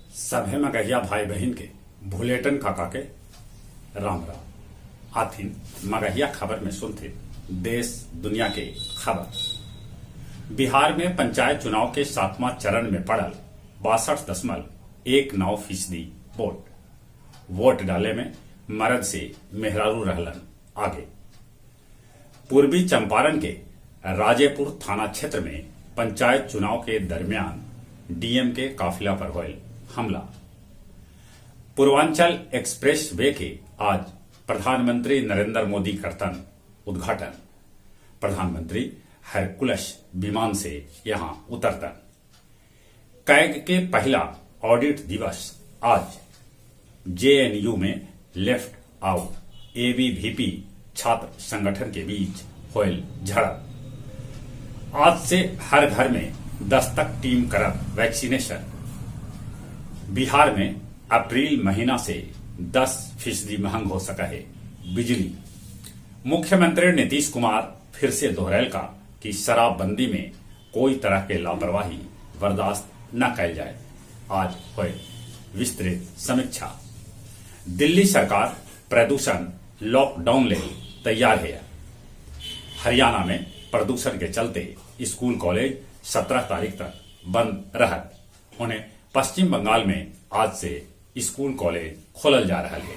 सभे मगहिया भाई बहिन के भुलेटन काका के राम राम। आथिन मगहिया खबर में सुनथे देश दुनिया के खबर। बिहार में पंचायत चुनाव के सातवां चरण में पड़ल 62.19% वोट। वोट डाले में मर्द से मेहरारू रहलन आगे। पूर्वी चंपारण के राजेपुर थाना क्षेत्र में पंचायत चुनाव के दरमियान डीएम के काफिला पर होयल हमला। पूर्वांचल एक्सप्रेस वे के आज प्रधानमंत्री नरेंद्र मोदी करतन उद्घाटन। प्रधानमंत्री हरकुलस विमान से यहां उतरतन। कैग के पहला ऑडिट दिवस आज। जेएनयू में लेफ्ट आउ एबीवीपी छात्र संगठन के बीच होयल झड़प। आज से हर घर में दस्तक टीम करत वैक्सीनेशन। बिहार में अप्रैल महीना से 10% महंग हो सका है बिजली। मुख्यमंत्री नीतीश कुमार फिर से दोहरायल का कि शराबबंदी में कोई तरह के लापरवाही बर्दाश्त न कैल जाए। आज हुए विस्तृत समीक्षा। दिल्ली सरकार प्रदूषण लॉकडाउन ले तैयार है। हरियाणा में प्रदूषण के चलते स्कूल कॉलेज 17 तारीख तक बंद रहत। उन्हें पश्चिम बंगाल में आज से स्कूल कॉलेज खोलल जा रहा है।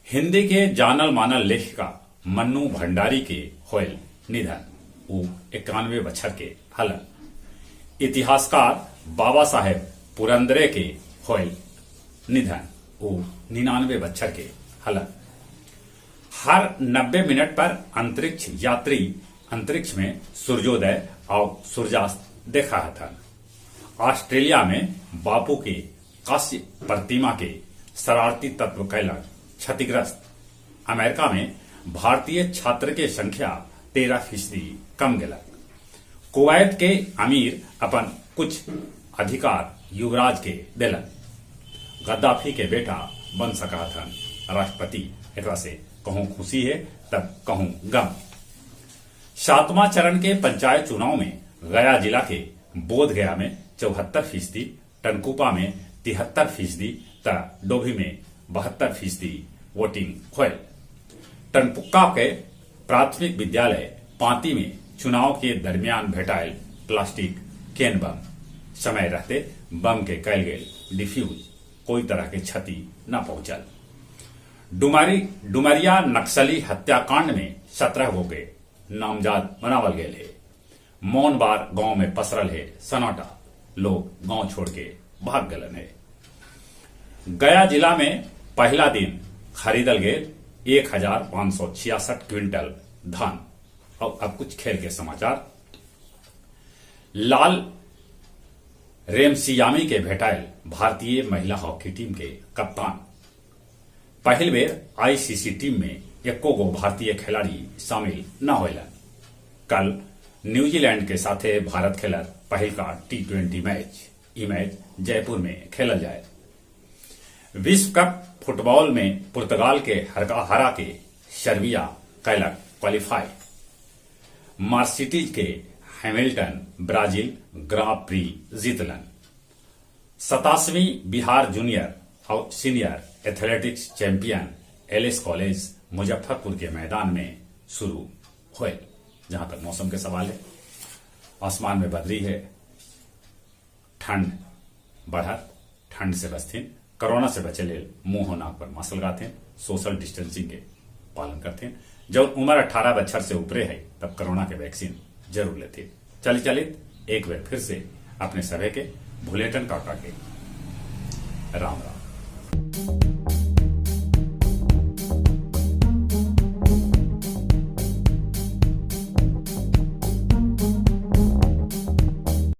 हिंदी के जानल मानल लेखिका मन्नू भंडारी के होयल निधन। वो 91 बछर के हलन। इतिहासकार बाबा साहेब पुरंदरे के होयल निधन। वो 99 बछर के हलन। हर 90 मिनट पर अंतरिक्ष यात्री अंतरिक्ष में सूर्योदय और सूर्यास्त देखा हथन। ऑस्ट्रेलिया में बापू के कांस्य प्रतिमा के शरारती तत्व कैलक क्षतिग्रस्त। अमेरिका में भारतीय छात्र के संख्या 13% कम गेलक। कुवैत के अमीर अपन कुछ अधिकार युवराज के देलन। गद्दाफी के बेटा बन सका थन राष्ट्रपति। एकरा से कहूं खुशी है तब कहूं गम। सातवां चरण के पंचायत चुनाव में गया जिला के बोध गया में 74%, टनकुपा में 73% त डोभी में 72% वोटिंग होयल। टनपुक्का के प्राथमिक विद्यालय पांती में चुनाव के दरमियान भेटायल प्लास्टिक केन बम। समय रहते बम के कैल गेल डिफ्यूज, कोई तरह के क्षति न पहुंचल। डुमरिया नक्सली हत्याकांड में 17 गो के नामजद बनावल गेल है। मौन बार गांव में पसरल है सन्नाटा, लोग गांव छोड़ के भाग गलन है। गया जिला में पहला दिन खरीदल गेल 1566 क्विंटल धान। और अब कुछ खेल के समाचार। लाल रेमसियामी के भेटायल भारतीय महिला हॉकी टीम के कप्तान। पहिल बेर आईसीसी टीम में एको गो भारतीय खिलाड़ी शामिल न होलन। कल न्यूजीलैंड के साथे भारत खेलत पहिलका टी20 मैच। ई मैच जयपुर में खेलल जाए। विश्व कप फुटबॉल में पुर्तगाल के हरा के सर्बिया कैलक क्वालिफाई। मर्सिडीज के हैमिल्टन ब्राजील ग्रां प्री जीतलन। 87वीं बिहार जूनियर और senior athletics champion LS college Muzaffarpur के मैदान में शुरू हुए। जहां तक मौसम के सवाल है, आसमान में बदरी है, ठंड बढ़त, ठंड से बचथिन, कोरोना से बचे लेल मुंह नाक पर मास्क लगाते, सोशल डिस्टेंसिंग के पालन करते। जब उम्र 18 बछर से ऊपरे है तब कोरोना के वैक्सीन जरूर लेते। चली चलित एक बार फिर से अपने सभे के भुलेटन काका के राम राम।